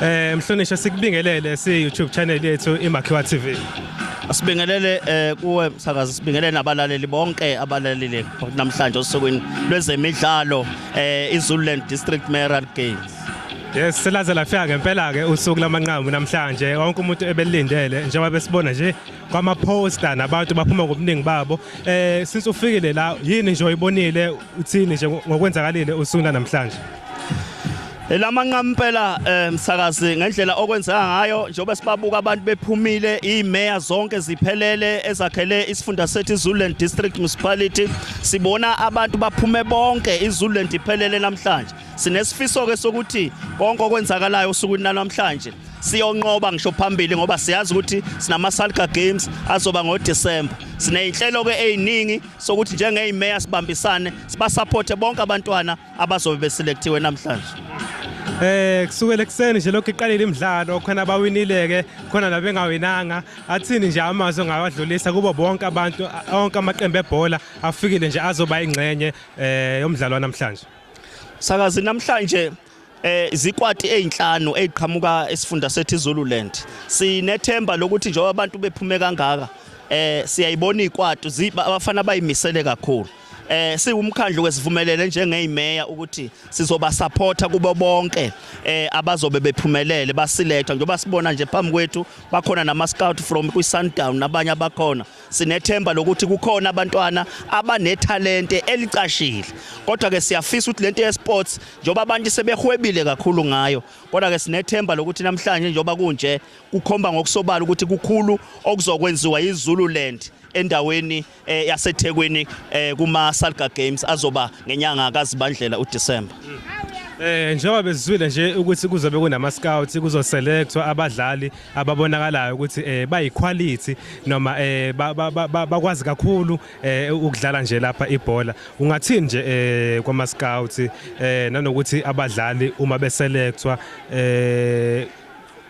Mhlonishwa, sikubingelele si YouTube channel yethu iMakhiwa TV. Sibingelele kuwe msakazi, sibingelele nabalaleli bonke abalaleli namhlanje osukwini lwezemidlalo, iZululand District Mayoral Games. Yes, selaze lafika ngempela ke usuku lamanqamu namhlanje. Wonke umuntu ebelindele njengoba besibona nje kwama poster nabantu baphuma ngobuningi babo. Since ufikile la, yini nje oyibonile, uthini nje ngokwenzakalile usuku namhlanje? Elamanqamu impela, msakazi, ngendlela okwenzeka ngayo, njengoba sibabuka abantu bephumile, imeya zonke ziphelele ezakhele isifunda sethu iZululand District Municipality, sibona abantu baphume bonke, iZululand iphelele namhlanje. Sinesifiso ke sokuthi konke okwenzakalayo osukwini namhlanje siyonqoba ngisho phambili, ngoba siyazi ukuthi sinama Salga Games azoba ngoDecember. Sineyinhlelo ke eziningi sokuthi njengeyimeya sibambisane, sibasupporte bonke abantwana abazobe beselectiwe namhlanje. Kusukela ekuseni nje lokhu iqalile imidlalo, khona abawinile ke, khona nabengawinanga. Athini nje amazwi ongawadlulisa kubo bonke abantu, onke amaqembu ebhola afikile nje azoba ingxenye yomdlalo namhlanje? Sakazi, namhlanje zikwati ezinhlanu eziqhamuka esifunda sethu iZululand. Sinethemba lokuthi njengoba abantu bephume kangaka, siyayibona ikwati, abafana bayimisele kakhulu. Siwumkhandlu kwesivumelele njengeyimeya ukuthi sizoba supporta kubo bonke abazobe bephumelele baselectwa, njengoba sibona nje phambi kwethu bakhona nama scout from kwi Sundown nabanye abakhona. Sinethemba lokuthi kukhona abantwana abanethalente elicashile, kodwa ke siyafisa ukuthi lento ye sports, njengoba abantu sebehwebile kakhulu ngayo, kodwa ke sinethemba lokuthi namhlanje njengoba kunje kukhomba ngokusobala ukuthi kukhulu okuzokwenziwa yiZululand endaweni yaseThekwini kuma Salga Games azoba ngenyanga kaZibandlela, uDecember. Njengoba besizwile nje ukuthi kuzobe kunama scouts, kuzoselectwa abadlali ababonakalayo ukuthi bayiquality noma bakwazi kakhulu ukudlala nje lapha ibhola. Ungathini nje kwama scouts nanokuthi abadlali uma beselectwa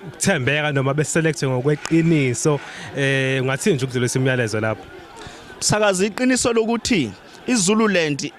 ukuthembeka noma beselectwe ngokweqiniso, ungathini nje ukudlulisa imiyalezo lapho? Sakazi, iqiniso lokuthi iZululand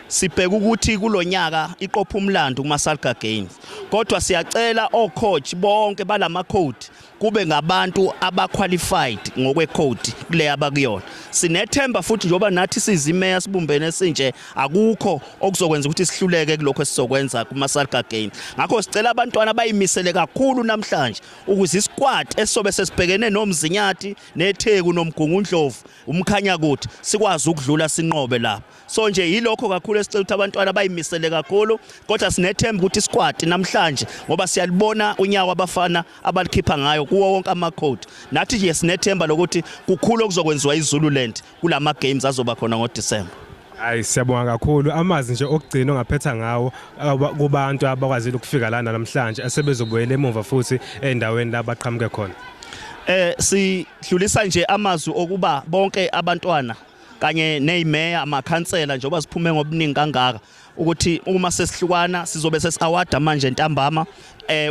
sibheka ukuthi kulonyaka iqopha umlando kuma Salga Games, kodwa siyacela ocoach bonke balama code kube ngabantu abaqualified ngokwe code kule abakuyona. Sinethemba futhi njengoba nathi sizimeya sibumbene sinje, akukho okuzokwenza ukuthi sihluleke kulokho esizokwenza kuma Salga Games. Ngakho sicela abantwana bayimisele kakhulu namhlanje ukuze isquad esizobe sesibhekene noMzinyathi neTheku noMgungundlovu, uMkhanyakude, sikwazi ukudlula sinqobe lapho. So nje yilokho kakhulu esicela ukuthi abantwana bayimisele kakhulu, kodwa sinethemba ukuthi isquad namhlanje, ngoba siyalibona unyawo abafana abalikhipha ngayo kuwo wonke ama-code, nathi nje sinethemba lokuthi kukhulu okuzokwenziwa iZululand kulama games azoba khona ngoDecember. Hayi, siyabonga kakhulu. Amazwi nje okugcina ongaphetha ngawo kubantu abakwazile ukufika lana namhlanje asebezobuyela emuva futhi endaweni la baqhamuke khona? Sidlulisa nje amazwi okuba bonke abantwana kanye neyimeya, amakhansela, njengoba siphume ngobuningi kangaka, ukuthi uma sesihlukana sizobe sesiawarda manje ntambama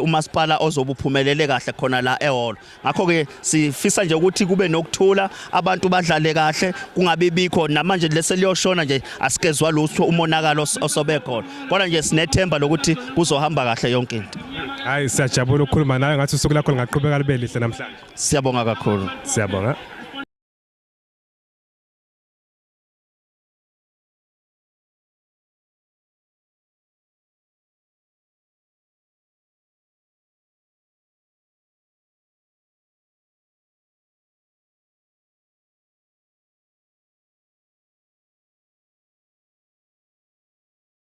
umasipala ozobe uphumelele kahle khona la ehall. Ngakho ke sifisa nje ukuthi kube nokuthula, abantu badlale kahle, kungabi bikho. Namanje leseliyoshona nje asikezwa lutho umonakalo osobe khona, kodwa nje sinethemba lokuthi kuzohamba kahle yonke into. Hayi, siyajabula ukukhuluma nawe. Ngathi usuku lakho lingaqhubeka libe lihle namhlanje. Siyabonga kakhulu. Siyabonga.